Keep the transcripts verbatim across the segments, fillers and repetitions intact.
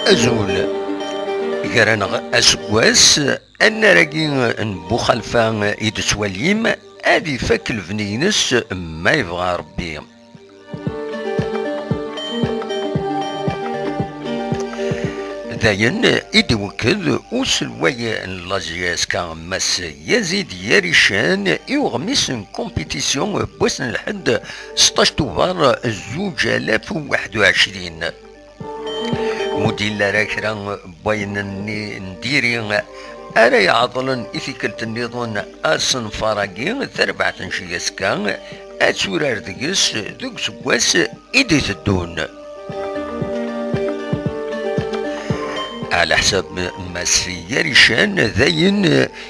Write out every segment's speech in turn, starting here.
Azul. Gar-aneɣ aseggas, annar-agi n Buxalfa i d-tettwalim ad ifak lebni-ines, ma yebɣa Ṛebbi. Dayen i d-iwekked uselway n la J S K, Mass Yazid Yarican, i uɣmis n compétition n wass n lḥedd seṭṭac Tubeṛ zuǧ alaf u waḥed u ɛecrin. Mu d-yella ara kra n wayen-nni n diri ara iɛeḍlen i tikkelt nniḍen asenfar-agi, tarbaɛt n J S K ad turar deg-s deg useggas i d-iteddun. Ɛla ḥsab Mass Yarican, dayen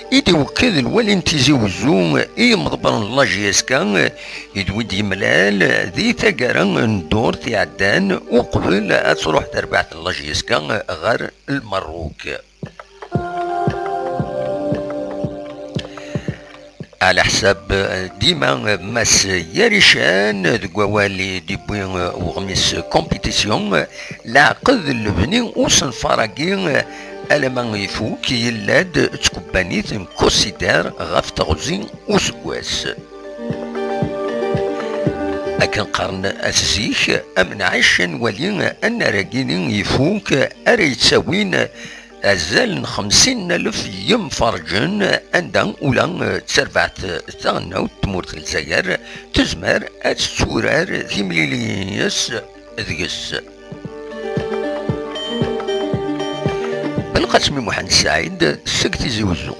i d-iwekked lwali n Tizi Wezzu i yimḍebbren n la J S K, i d wi d-yemlal di taggara n ddurt iɛeddan uqbel ad truḥ terbaɛt n la J S K ɣer Lmerruk. Ɛla ḥsab dima Mass Yarican, deg wawal i d-iwwi uɣmis compétition, leɛqed lebni usenfar-agi, alama ifuk, yella-d d tkebbanit n Consider ɣef teɣzi useggas. Akken qqaren at zik, am nɛic ad nwali annar-agi-ni ifuk ara yettawin azal n xemsin n alef n yimferǧen, anda ula d tarbaɛt taɣelnawt n tmurt n Lezzayer tezmer ad tetturar timlilin-ines deg-s. Belqasem Muḥend Saɛid seg Tizi Wezzu.